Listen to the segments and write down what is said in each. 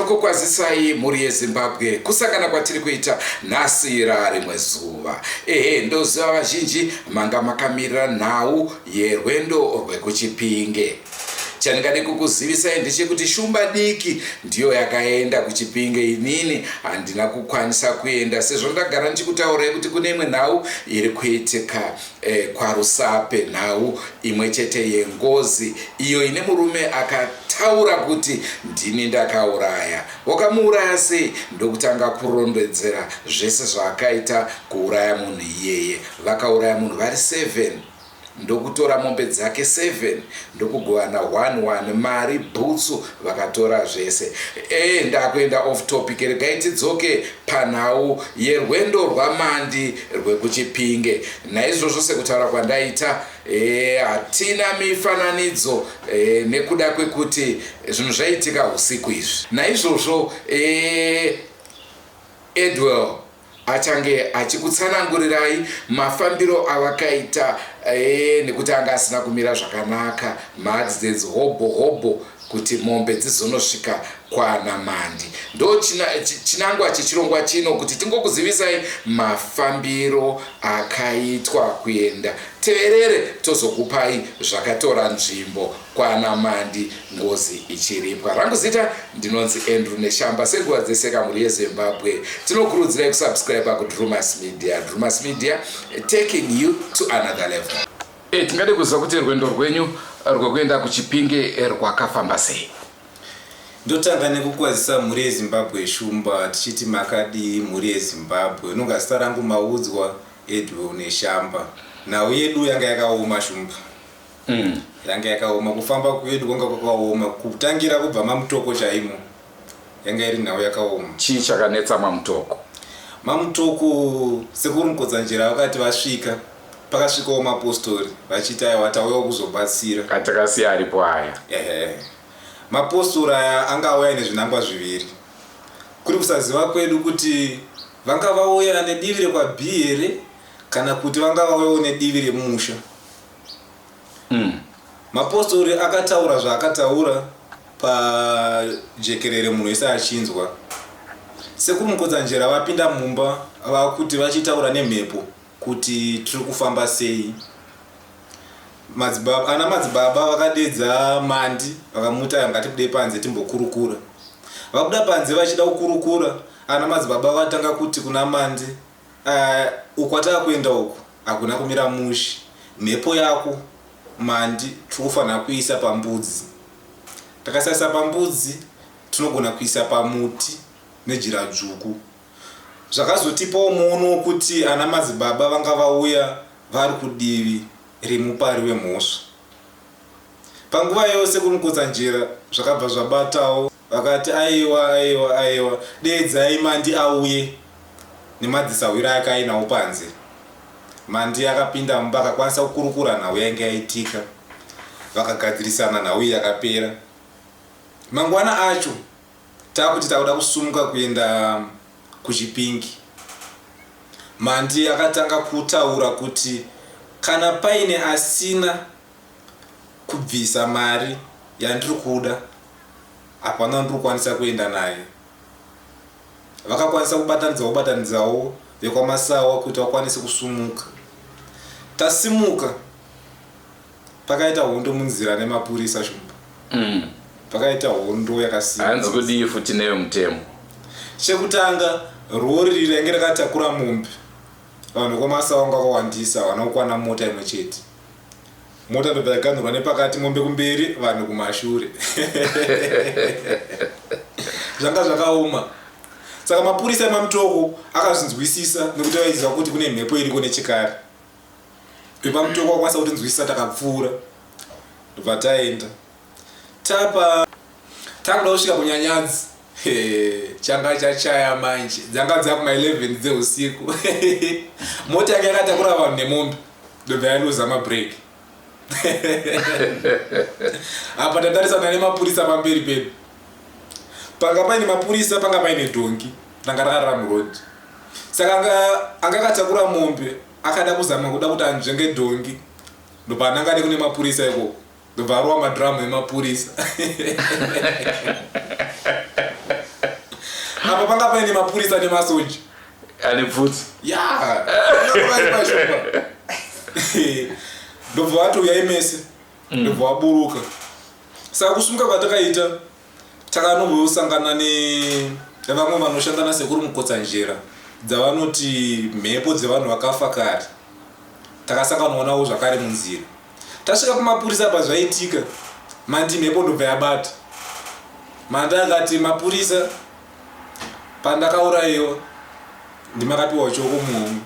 Tinokukwazisai mhuri yeZimbabwe kusangana kwatiri kuita nhasi rarimwe zuva. Ehe, ndoziva vazhinji manga makamirira nhau yerwendo rwekuChipinge. Chandingade kukuzivisai ndechekuti shumba diki ndiyo yakaenda kuChipinge, inini handina kukwanisa kuenda sezvo ndagara ndichikutaurai kuti kune imwe nhau iri kuitika kwaRusape, nhau imwe chete yengozi iyo ine murume akataura kuti ndini ndakauraya. Wakamuuraya sei? Ndokutanga kurondedzera zvese zvaakaita kuuraya munhu iyeye. Vakauraya munhu vari 7 ndokutora mombe dzake 7 ndokugovana 1 1 mari, bhutsu, vakatora zvese. Ndakuenda off topic, regai tidzoke panhau yerwendo rwaMandi rwekuChipinge. Naizvozvo sekutaura kwandaita, hatina mifananidzo nekuda kwekuti zvinhu zvaitika usiku izvi. Naizvozvo Edwell achange achikutsanangurirai mafambiro avakaita nekuti anga asina kumira zvakanaka, maaccidents hobho hobho kuti mombe dzizonosvika kwana Mandi. Ndo chinangwa chechirongwa chino, kuti tingokuzivisai mafambiro akaitwa kuenda. Teerere tozokupai zvakatora nzvimbo kwana Mandi ngozi ichiripwa. Rangu zita ndinonzi Andrew Neshamba. Senguva dzese kamhuri yeZimbabwe, tinokurudzirai kusubscribe kuDrumas Media. Drumas Media, taking you to another level. Tingade kuziva kuti rwendo rwenyu rwekuenda kuChipinge rwakafamba sei? Ndotanga nekukwazisa mhuri yeZimbabwe, Shumba, tichiti makadii mhuri yeZimbabwe? Unonga zita rangu maudzwa, Edwell Neshamba. Nhau yedu yanga yakaoma, Shumba. Yanga yakaoma, kufamba kwedu kwanga kwakaoma, kutangira kubva maMutoko chaimo yanga iri nhau yakaoma. Chii chakanetsa maMutoko? MaMutoko, sekuru Mukotsanjera vakati vasvika, pakasvikawo mapostori vachiti aiwa, tauyawo kuzobatsira. Atakasiya aripo aya. Ehe, mapostori aya anga auya nezvinangwa zviviri. Kuri kusaziva kwedu kuti vanga vauya nedivi rekwaB here kana kuti vanga vauyawo nedivi remusha. Mapostori akataura zvaakataura pajekerere, munhu wese achinzwa. Sekuru Mukotsanjera vapinda mumba, vakuti vachitaura nemhepo kuti tiri kufamba sei. Madzibaba, ana madzibaba vakadedza Mandi, vakamuti aya, ngatibude panze timbokurukura. Vabuda panze vachida kukurukura, ana madzibaba vakatanga kuti kuna Mandi, uku kwatava kuenda uku hakuna kumira mushe. Mhepo yako Mandi tiri kufanira kuisa pambudzi. Takasaisa pambudzi, tinogona kuisa pamuti nejira dzvuku. Zvakazotipawo muono wokuti ana madzibaba vanga vauya vari kudivi remupari wemhosva. Panguva yose kuMukotsanjera zvakabva zvabatawo, vakati aiwa, aiwa, aiwa, deedzai Mandi auye nemadzisahwira ake ainawo panze. Mandi akapinda mumba akakwanisa kukurukura nhau yainge yaitika, vakagadzirisana, nhau iyi yakapera. Mangwana acho takuti takuda kusumuka kuenda kuChipingi, Mandi akatanga kutaura kuti kana paine asina kubvisa mari yandiri kuda, hapana wandiri kukwanisa kuenda naye. Vakakwanisa kubatanidza kubatanidzawo vekwaMasawa kuti vakwanise kusumuka. Tasimuka, pakaita hondo munzira nemapurisa, Shumba. Pakaita hondo yakasimba. Hanzi kudii futi nevemutemo? Chekutanga, rori rainge rakatakura mombe, vanhu vekwaMasawa vanga vakawandisa, havana kukwana mota imwe chete. Mota ndobva yaganhurwa nepakati, mombe kumberi, vanhu kumashure. Zvanga zvakaoma. Saka mapurisa emaMutoko akazvinzwisisa nekuti vaiziva kuti kune mhepo iriko nechekare. VepaMutoko vakwanisa kutinzwisisa, takapfuura ndobva taenda. Tapa takuda kusvika kuNyanyadzi, changa chachaya manje, dzanga dzakuma 11 dzeusiku. Mota yanga yakatakura vanhu nemombe ndobva yaluza mabreak. Apa tatarisana nemapurisa pamberi pedu, panga paine mapurisa, panga paine dhongi ranga rakarara muroad. Saka anga akatakura mombe akada kuzama kuda kuti anzvenge dhongi, ndobva anangane kune mapurisa ikoko, ndobva arova madhiramu emapurisa. Apa panga paine mapurisa nemasoja. Ane pfuti. Ya, panga ndobva vati uyai mese. Ndobva vaburuka. Saka kusumuka kwatakaita, takanombosangana nevamwe vanoshanda nasekuru Mukotsanjera, dzavanoti mhepo dzevanhu vakafa kare. Takasanganawo navo zvakare munzira. Tasvika kumapurisa apa zvaitika, Mandi mhepo ndobva yabata. Mandi akati mapurisa, pandakaurayiwa ndimakapiwa choko muhomwe.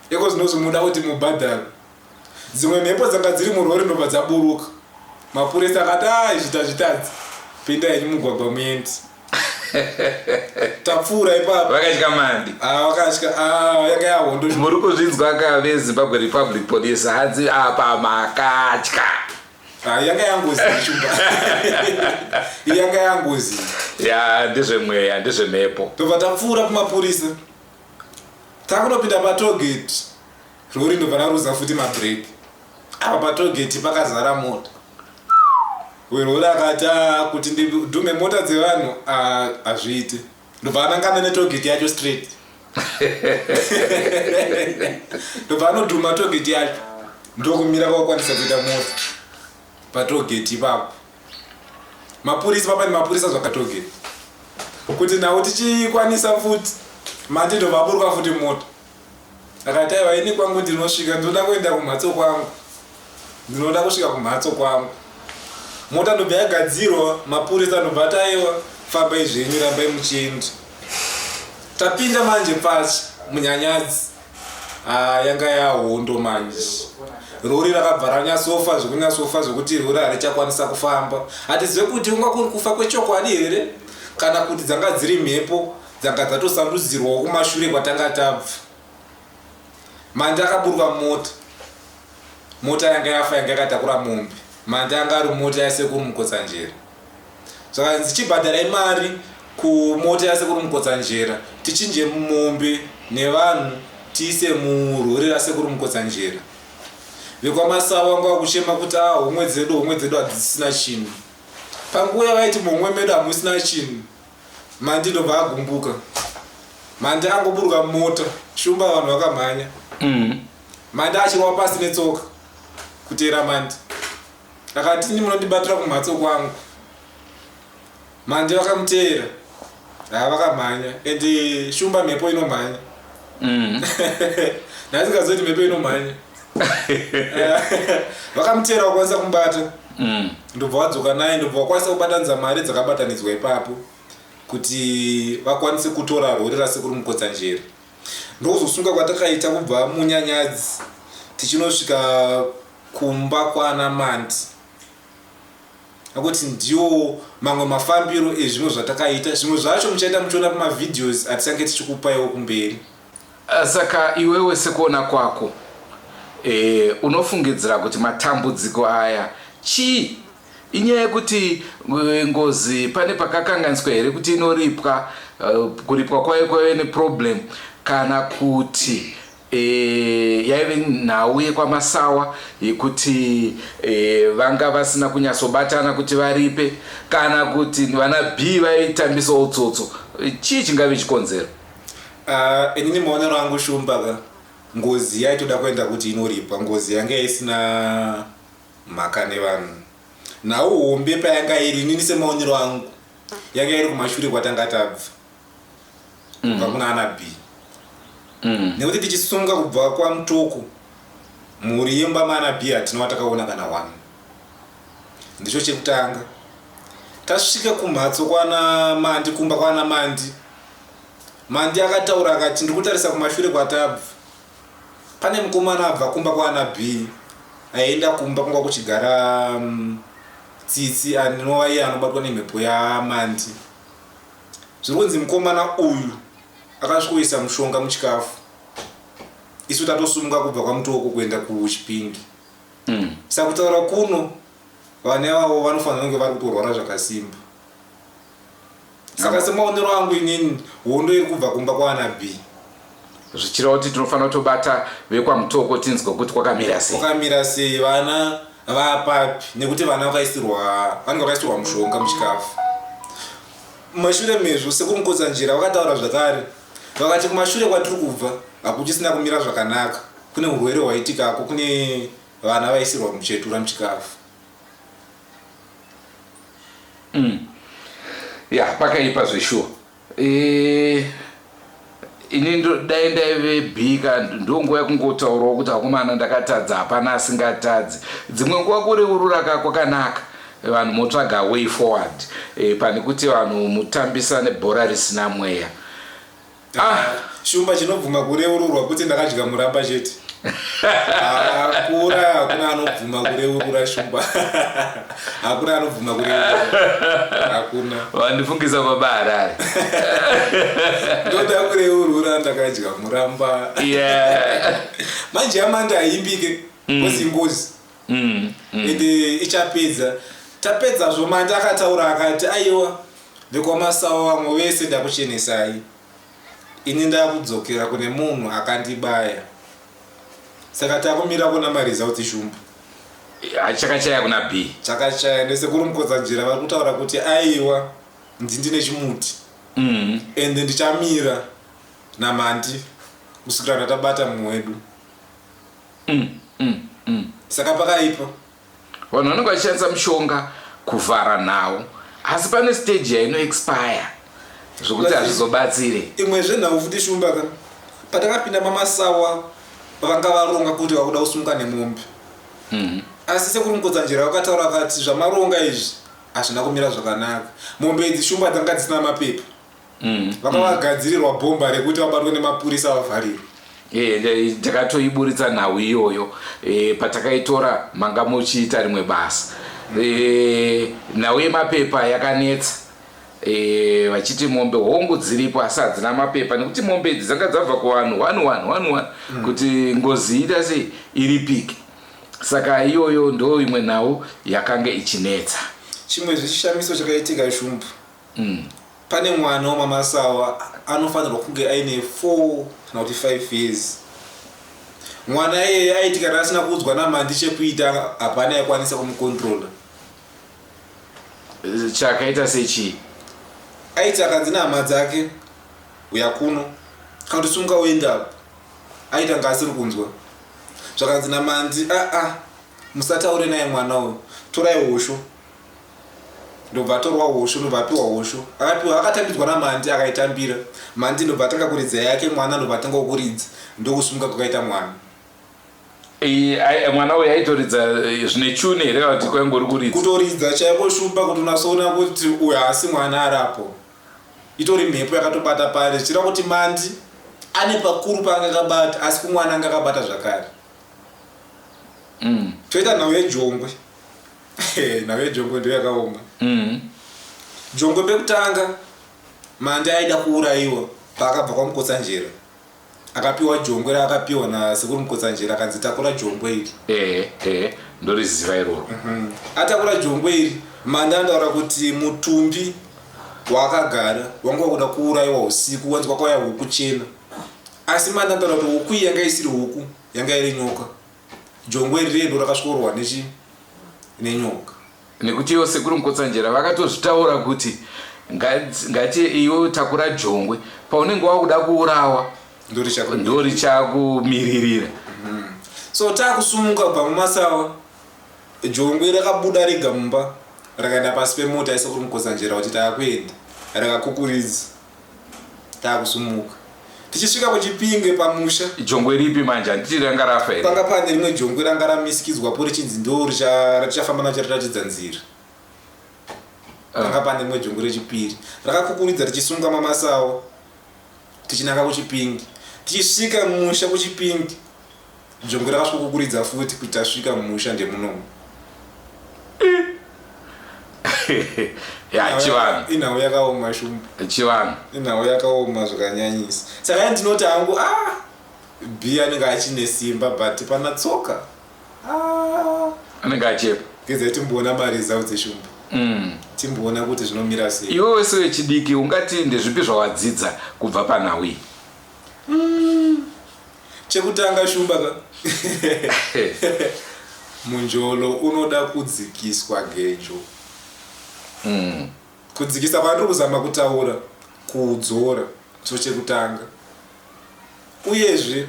Eko zvinozi muda kuti mubhadharwe. Dzimwe mhepo dzanga dziri murori ndobva dzaburuka. Mapurisa akati ah, izvi tazvitadza, pindai henyu mugwagwa muende. Tapfuura ipapo. Vakatya Mandi. Ah, vakatya. Ah, yanga yahondo. Muri kuzvinzwa ka veZimbabwe Republic Police, hanzi apa makatya. Ah, yanga yangozi Shumba. Yanga yangozi. Ya, ndezvemweya, ndezvemhepo. Tobva tapfuura kumapurisa. Takunopinda patollgate. Rori ndobva raruza futi mabreak. Apa patollgate pakazara mota. Werori akati ah, kuti ndidhume mota dzevanhu hazviite. Ndobva anangana netollgate yacho straight. Ndobva anodhuma tollgate yacho. Ndokumira kwakwanisa kuita mota patollgate ipapo. Mapurisa papa nemapurisa zvakatollgate. Kuti nawo tichikwanisa futi Mandi ndobva aburuka futi mota. Akati aiwa, ini kwangu ndinosvika, ndinoda kuenda kumhatso kwangu. Ndinoda kusvika kumhatso kwangu. Mota ndobva yagadzirwa, mapurisa ndobva ati aiwa, fambai zvenyu, rambai muchienda. Tapinda manje pachi munyanyadzi. Ah, yanga yahondo manje. Rori rakabva ranyatsofa zvekunyatsofa zvekuti rori harichakwanisa kufamba. Hatizive kuti kunga kuri kufa kwechokwadi here kana kuti dzanga dziri mhepo dzanga dzatosandudzirwawo kumashure kwatanga tabva. Mandi akaburuka mumota. Mota yanga yafa yanga yakatakura mombe. Mandi anga ari mumota yasekuru Mukotsanjera. Zvakanzi chibhadharai mari kumota yasekuru Mukotsanjera tichinje mombe nevanhu tiise murori rasekuru Mukotsanjera. VekwaMasawa vanga vakuchema kuti ah, homwe dzedu, homwe dzedu hadzisina chinhu. Panguva yavaiti muhomwe medu hamusina chinhu, Mandi ndobva agumbuka. Mandi angoburuka mumota, Shumba vanhu vakamhanya. Mandi achirova pasi netsoka kuteera Mandi. Akati ini munondibatira kumhatso kwangu. Mandi vakamuteera. Ha, vakamhanya. And Shumba mhepo inomhanya. Ndasingazivi kuti mhepo inomhanya. Vakamuteera vakwanisa kumubata. Ndobva vadzoka naye, ndobva vakwanisa kubatanidza mari dzakabatanidzwa ipapo kuti vakwanise kutora rori rasekuru Mukotsanjera. Ndokuzosunga kwatakaita kubva munyanyadzi tichinosvika kumba kwana Mandi. Akuti ndiwo mamwe mafambiro ezvimwe zvatakaita. Zvimwe zvacho muchaita muchiona pamavideos atichange tichikupaiwo kumberi. Saka iwewe sekuona kwako unofungidzira kuti matambudziko aya chii? Inyaya yekuti ngozi pane pakakanganiswa here kuti inoripwa, kuripwa kwayo kwaive neproblem, kana kuti yaive nhau yekwaMasawa yekuti vanga vasina kunyatsobatana kuti varipe, kana kuti vana B vaitambisawo tsotso? Chii chingave chikonzero? Inini maonero angu Shumba ka, ngozi yaitoda kuenda kuti inoripwa. Ngozi yanga isina mhaka nevanhu. Nhau hombe payanga iri, inini semaonero angu, yanga iri kumashure kwatanga tabva kubva kuna ana B. Nekuti tichisunga kubva kwaMutoko, mhuri yemba maana B hatina watakaona kana one. Ndicho chekutanga. Tasvika kumhatso kwana Mandi, kumba kwana Mandi, Mandi akataura akati ndiri kutarisa kumashure kwatabva. Pane mukomana abva kumba kwaana B aienda kumba kwanga kuchigara Tsitsi anova iye anobatwa nemhepo yaMandi. Zviri kunzi mukomana uyu akasvikoisa mushonga muchikafu. Isu tatosumuka kubva kwaMutoko kuenda kuChipinge. Saka kutaura kuno vana ivavo vanofanira kunge vari kutorwara zvakasimba. Saka semaonero angu inini, hondo iri kubva kumba kwaana B. Zvichireva kuti tinofanira kutobata vekwaMutoko tinzwe kuti kwakamira sei. Kwakamira sei, vana vapapi, nekuti vana vakaisirwa, vanenge vakaisirwa mushonga muchikafu. Mumashure mezvo, Sekuru Mukotsanjera vakataura zvakare vakati kumashure kwatiri kubva hakuchisina kumira zvakanaka, kune hurwere hwaitikako, kune vana vaisirwa muchetura muchikafu. Ya, pakaipa zveshuwa. Eh, ini dai ndaive bhika ndonguva yekungotaurawo kuti akomana ndakatadza, hapana asingatadzi. Dzimwe nguva kureurura ka kwakanaka, vanhu motsvaga way forward pane kuti vanhu mutambisane bhora risina mweya. Ah. Shumba chinobvuma kureururwa kuti ndakadya muramba chete. Hakura, hakuna anobvuma kureurura Shumba. Hakuna anobvuma kureurura. Hakuna. Wandifungisa baba Harare. Ndoda kureurura ndakadya muramba. Manje yamanda haimbike. Ngozi ngozi. Ende ichapedza. Tapedzazvo Mandi akataura akati aiwa vekwaMasawa vamwe vese ndakuchenesai. Ini ndakudzokera kune munhu akandibaya. Saka takumira kuna maresults Shumba. Chakachaya kuna B. Chakachaya nesekuru Mukotsanjera vari kutaura kuti aiwa ndindine chimuti. Ende ndichamira naMandi kusvikira ndatabata mumwe wedu. Saka pakaipa. Vanhu vanenge vachishandisa mishonga kuvhara nhau, asi pane stage yaino expire zvokuti hazvizobatsire. Imwe zvenhau futi Shumba ka, patakapinda maMasawa vanga varonga kuti vakuda kusunga nemombe. Asi sekuru Mukotsanjera vakataura vakati zvamaronga izvi hazvina kumira zvakanaka. Mombe idzi Shumba dzanga dzisina mapepa. Vakavagadzirirwa bhomba rekuti vabatwe nemapurisa vavharirwe. Takatoiburitsa nhau iyoyo patakaitora manga muchiita rimwe basa. Nhau yemapepa yakanetsa. Vachiti mombe hongu dziripo asi hadzina mapepa nekuti mombe idzi dzanga dzabva kuvanhu 1 1 1 1 kuti ngozi ita sei iripike. Saka iyoyo ndo imwe nhau yakange ichinetsa. Chimwe zvechishamiso chakaitika Shumba. Pane mwana wamaMasawa anofanirwa kunge aine 4 kana kuti 5 years. Mwana iyeye aiti kana asina kuudzwa naMandi chekuita hapana aikwanisa kumukontrola. Chakaita sechii? Aiti akanzi nehama dzake uya kuno kana kuti sumuka uende apo, aiti anga asiri kunzwa. Zvakanzi naMandi aa musataure naye mwana uyu torai hosho. Ndobva atorwa hosho ndobva apiwa hosho. Akapiwa akatambidzwa naMandi akaitambira. Mandi ndobva atanga kuridza yake mwana ndobva atanga kuridza ndokusumuka kwakaita mwana. Mwana uyu aitoridza zvine chuni here kana kuti kwaingori kuridza? Kutoridza chaiko Shumba kuti unasoona kuti uyu haasi mwana arapo. Itori mhepo yakatobata paari zvichireva kuti Mandi ane pakuru paanga akabata asi kumwana anga akabata zvakare. Toita nhau yejongwe. Nhau yejongwe ndiyo yakaoma. Jongwe pekutanga Mandi aida kuurayiwa paakabva kwaMukotsanjera. Akapiwa jongwe raakapiwa nasekuru Mukotsanjera akanzi takura jongwe iri. Ehe, ehe, ndoriziva iroro. Atakura jongwe iri, Mandi anotaura kuti mutumbi waakagara wanga wakuda kuurayiwa usiku wanzi kwakauya huku chena. Asi Mandi anotaura kuti huku iyi yanga isiri huku, yanga iri nyoka. Jongwe iri riye ndorakasvikorwa nechi nenyoka. Nekuti ivo sekuru Mukotsanjera vakatozvitaura kuti ngati iwe takura jongwe paunenge wakuda kuurawa ndorichakumiririra. So takusumuka kubva mumasawa jongwe rakabuda rega mumba rakaenda pasi pemota yasekuru Mukotsanjera kuti takuenda rakakukuridza takusumuka tichisvika kuChipinge pamusha. Jongwe ripi manje? Handiti ranga rafa here? Panga pane rimwe jongwe ranga ramisikidzwapo richinzi ndo ratichafamba nacho riratidza nzira. Panga pane rimwe jongwe rechipiri rakakukuridza tichisunga mamasawa tichinanga kuChipinge. Tichisvika musha kuChipinge jongwe rakasvikokukuridza futi kuti tasvika mumusha ndemunomu. Ya, chivanhu. Inhau yakaoma Shumba. Chivanhu. Inhau yakaoma zvakanyanyisa. Saka ndinoti hangu B anenge achine simba but pana Tsoka. Anenge achepa. Gezai timboona maresults eShumba. Timboona kuti zvinomira sei. Iwe wese wechidiki ungati ndezvipi zvawadzidza kubva panhau iyi? Chekutanga Shumba ka. Munjolo unoda kudzikiswa gejo. Kudzikisa kwandiri kuzama kutaura kuudzora chiro chekutanga. Uyezve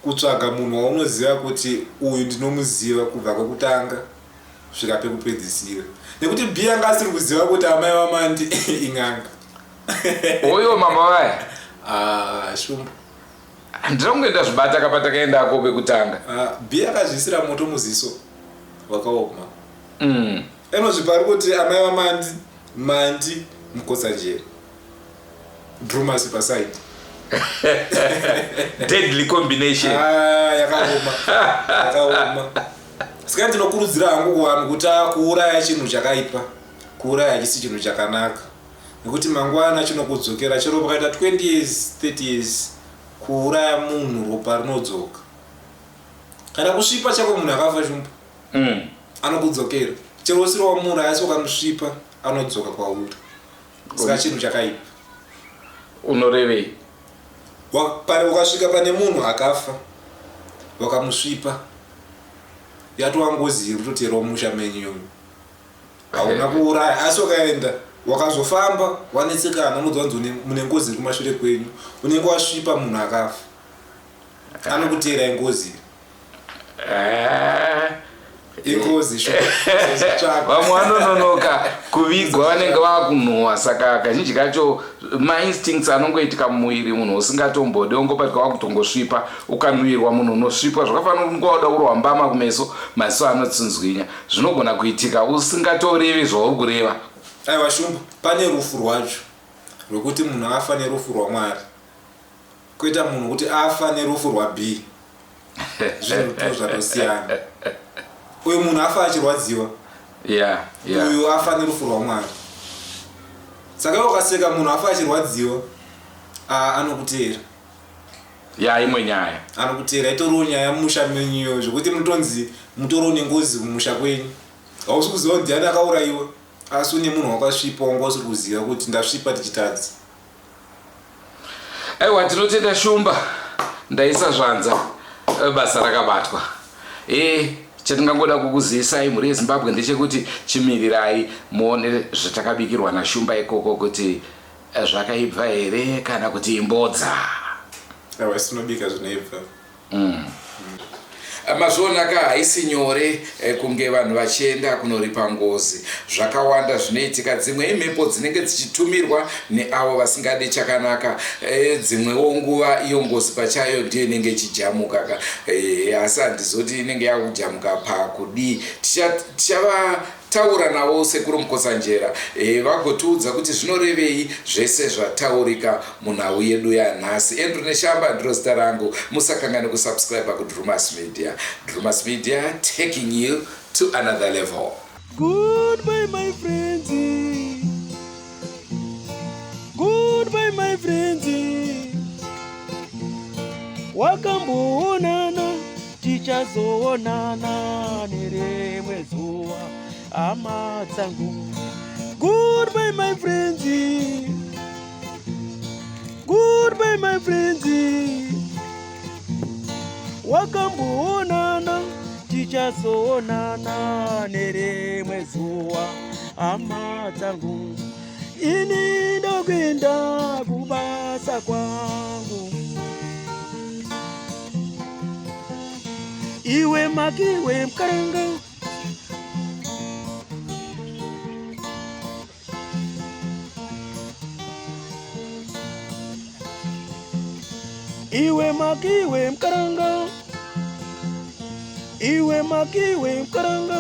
kutsvaga munhu waunoziva kuti uyu ndinomuziva kubva kwekutanga kusvika pekupedzisira. Nekuti B anga asiri kuziva kuti amai vaMandi in'anga. Oyo mama vaya. Ah, Shumba. Handina kunge ndazvibata ka patakaendako pekutanga. Ah, B akazviisira moto muziso wakaoma. Mm. Enozvipa ari kuti amai vaMandi, Mandi Mukotsanjere. Drumas paside. Deadly combination. Ah, yakaoma. Yakaoma. Saka ndinokurudzira hangu kuvanhu kuti kuuraya chinhu chakaipa. Kuuraya hachisi chinhu chakanaka. Nekuti mangwana chinokudzokera chero pakaita 20 years, 30 years kuuraya munhu ropa rinodzoka. Kana kusvipa chako munhu akafa shumba. Mm. Anokudzokera. Chero usiri wamuuraya asi ukamusvipa anodzoka kwauri. Saka chinhu chakaipa. Unorevei? Ukasvika pane munhu akafa wakamusvipa yatova ngozi iri kutoteerawo musha menyu iyoyo. Hauna kuuraya asi ukaenda wakazofamba wanetsekana unonzwa kunzi mune ngozi iri kumashure kwenyu unenge wasvipa munhu akafa. Anokuteera ingozi iri. Eh. Ingozi vamwe vanononoka kuvigwa vanenge vakunhuhwa saka kazhinji kacho mainstincts anongoitika mumuviri munhu usingatombodi ongopatika wakutongosvipa ukanhuhirwa munhu unosvipwa zvakafanira kunge wauda kurohwa mbama kumeso maziso anotsinzwinya zvinogona kuitika usingatorevi zvauri kureva aiwa shumba pane rufu rwacho rwekuti munhu afa nerufu rwamwari Koita munhu kuti afa nerufu rwaB. Zvinhu tu zvatosiyana. Uyu munhu afa achirwadziwa. Yeah, yeah. Uyu afa nerufu rwaMwari. Saka iwe ukaseka munhu afa achirwadziwa, anokuteera. Ya imwe nyaya. Anokuteera itoriwo nyaya mumusha menyu iyoyo zvekuti mutonzi mutoriwo nengozi kumusha kwenyu. Hausi kuziva kuti ndiani akaurayiwa asi une munhu wakasvipa wanga usiri kuziva kuti ndasvipa tichitadza. Aiwa tinotenda Shumba ndaisa zvanza eh, basa rakabatwa e chatingangoda kukuzivisai mhuri yeZimbabwe ndechekuti chimirirai muone zvatakabikirwa naShumba ikoko kuti eh, zvakaibva here kana kuti imbodza. Aiwa isu tinobika zvinoibva. Mm. Mazvionaka haisi nyore eh, kunge vanhu vachienda kunoripa ngozi. Zvakawanda zvinoitika, dzimwe imhepo dzinenge dzichitumirwa neavo vasingadi chakanaka. Eh, dzimwewo nguva iyo ngozi pachayo ndiyo inenge ichijamuka ka. Eh, asi handizoti inenge yakujamuka pakudii. Tichava Taura navo sekuru Mukotsanjera eh, vagotiudza kuti zvinorevei zvese zvataurika munhau yedu yanhasi. Andrew Neshamba ndiro zita rangu. Musakangane kusubscribe kuDrewmas Media. Drewmas Media taking you to another level. Goodbye my friends. Goodbye my friends. Wakamboonana tichazoonana nerimwe zuva hama dzangu. Goodbye my friends. Goodbye my friends. Wakamboonana tichazoonana nerimwe zuva hama dzangu. Ini ndokuenda kubasa kwangu. Iwe makiwe mkaranga Iwe makiwe mkaranga Iwe makiwe mkaranga